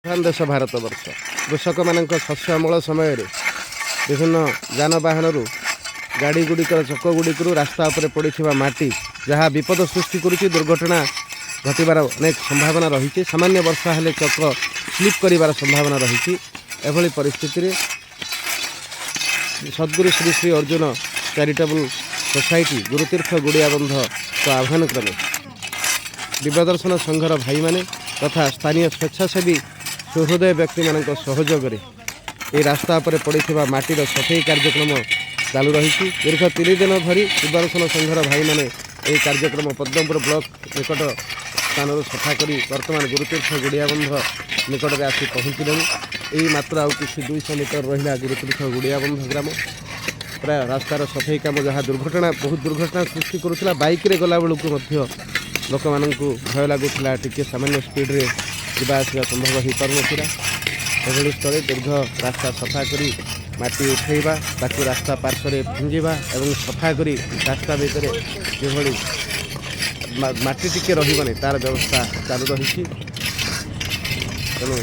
ପ୍ରଧାନ ଦେଶ ଭାରତବର୍ଷ। କୃଷକମାନଙ୍କ ଶସ୍ୟ ଅମଳ ସମୟରେ ବିଭିନ୍ନ ଯାନବାହନରୁ, ଗାଡ଼ି ଗୁଡ଼ିକର ଚକ ଗୁଡ଼ିକରୁ ରାସ୍ତା ଉପରେ ପଡ଼ିଥିବା ମାଟି ଯାହା ବିପଦ ସୃଷ୍ଟି କରୁଛି, ଦୁର୍ଘଟଣା ଘଟିବାର ଅନେକ ସମ୍ଭାବନା ରହିଛି। ସାମାନ୍ୟ ବର୍ଷା ହେଲେ ଚକ ସ୍ଲିପ୍ କରିବାର ସମ୍ଭାବନା ରହିଛି। ଏଭଳି ପରିସ୍ଥିତିରେ ସଦ୍ଗୁରୁ ଶ୍ରୀ ଶ୍ରୀ ଅର୍ଜୁନ ଚାରିଟେବୁଲ ସୋସାଇଟି, ଗୁରୁତୀର୍ଥ ଗୁଡ଼ିଆବନ୍ଧଙ୍କ ଆହ୍ୱାନ କ୍ରମେ ଦିବ୍ୟଦର୍ଶନ ସଂଘର ଭାଇମାନେ ତଥା ସ୍ଥାନୀୟ ସ୍ୱେଚ୍ଛାସେବୀ ସୁହୃଦୟ ବ୍ୟକ୍ତିମାନଙ୍କ ସହଯୋଗରେ ଏହି ରାସ୍ତା ଉପରେ ପଡ଼ିଥିବା ମାଟିର ସଫେଇ କାର୍ଯ୍ୟକ୍ରମ ଚାଲୁ ରହିଛି। ଦୀର୍ଘ 3 ଦିନ ଧରି ଦିବ୍ୟଦର୍ଶନ ସଂଘର ଭାଇମାନେ ଏହି କାର୍ଯ୍ୟକ୍ରମ ପଦ୍ମପୁର ବ୍ଲକ ନିକଟ ସ୍ଥାନରୁ ସଫା କରି ବର୍ତ୍ତମାନ ଗୁରୁତୀର୍ଥ ଗୁଡ଼ିଆବନ୍ଧ ନିକଟରେ ଆସି ପହଞ୍ଚିଲେଣି। ଏହି ମାତ୍ର ଆଉ କିଛି 200 ମିଟର ରହିଲା ଗୁରୁତୀର୍ଥ ଗୁଡ଼ିଆବନ୍ଧ ଗ୍ରାମ। ପ୍ରାୟ ରାସ୍ତାର ସଫେଇ କାମ ଯାହା ଦୁର୍ଘଟଣା, ବହୁତ ଦୁର୍ଘଟଣା ସୃଷ୍ଟି କରୁଥିଲା। ବାଇକ୍ରେ ଗଲାବେଳକୁ ମଧ୍ୟ ଲୋକମାନଙ୍କୁ ଭୟ ଲାଗୁଥିଲା, ଟିକିଏ ସାମାନ୍ୟ ସ୍ପିଡ଼ରେ ଯିବା ଆସିବା ସମ୍ଭବ ହୋଇପାରୁନଥିଲା। ଏଭଳି ସ୍ଥଳେ ଦୀର୍ଘ ରାସ୍ତା ସଫା କରି ମାଟି ଉଠାଇବା, ତାକୁ ରାସ୍ତା ପାର୍ଶ୍ୱରେ ଫିଙ୍ଗିବା ଏବଂ ସଫା କରି ରାସ୍ତା ଭିତରେ ଯେଭଳି ମାଟି ଟିକେ ରହିବନି, ତାର ବ୍ୟବସ୍ଥା ଚାଲୁ ରହିଛି। ତେଣୁ